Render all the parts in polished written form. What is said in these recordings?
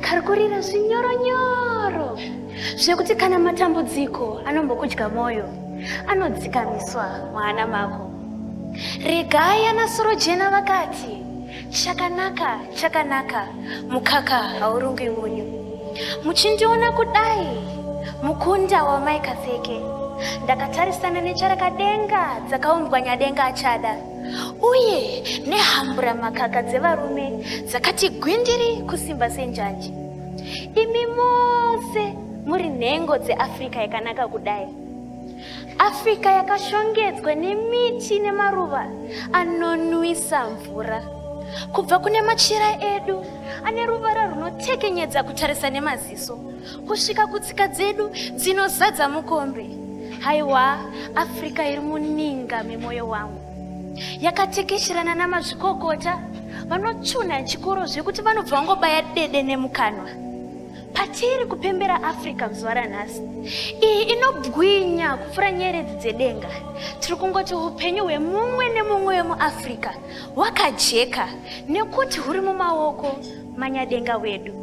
Kari kurira zvinyoronyoro zvekuti kana matambudziko anombokudya mwoyo anodzikamiswa muhana mako. Regai ana Sorojena vakati chakanaka chakanaka mukaka haurungwi munyu. Muchindiona kudai mukunda wamai Kaseke ndakatarisana necharakadenga dzakaumbwa nyadenga achada uye nehambura makaka dzevarume dzakati gwindiri kusimba senjanji. Imi mose muri nhengo dzeAfrica yakanaka kudai. Africa yakashongedzwa nemiti nemaruva anonwisa mvura. Kubva kune machira edu ane ruvara runotekenyedza kutarisa nemaziso kusvika kutsika dzedu dzinozadza mukombe. Haiwa, Africa iri muninga memwoyo wangu. Yakatekesherana namazvikokota vanotsvunha chikoro zvekuti vanobva vangobaya dede nemukanwa. Patiri kupembera Africa muzuva ranhasi, iyi inobwinya kupfuura nyeredzi dzedenga. Tiri kungoti upenyu hwemumwe nemumwe wemuAfrica hwakajeka nekuti huri mumaoko manyadenga wedu.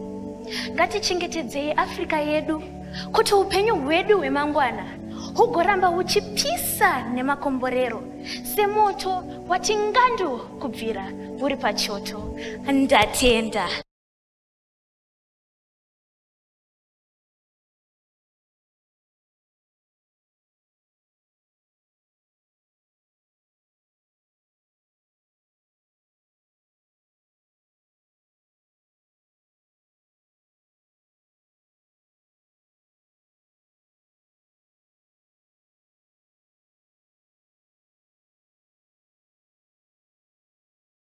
Ngatichengetedzei Africa yedu kuti upenyu hwedu hwemangwana hugoramba huchipisa nemakomborero semoto watingandu kubvira uri pachoto. Ndatenda.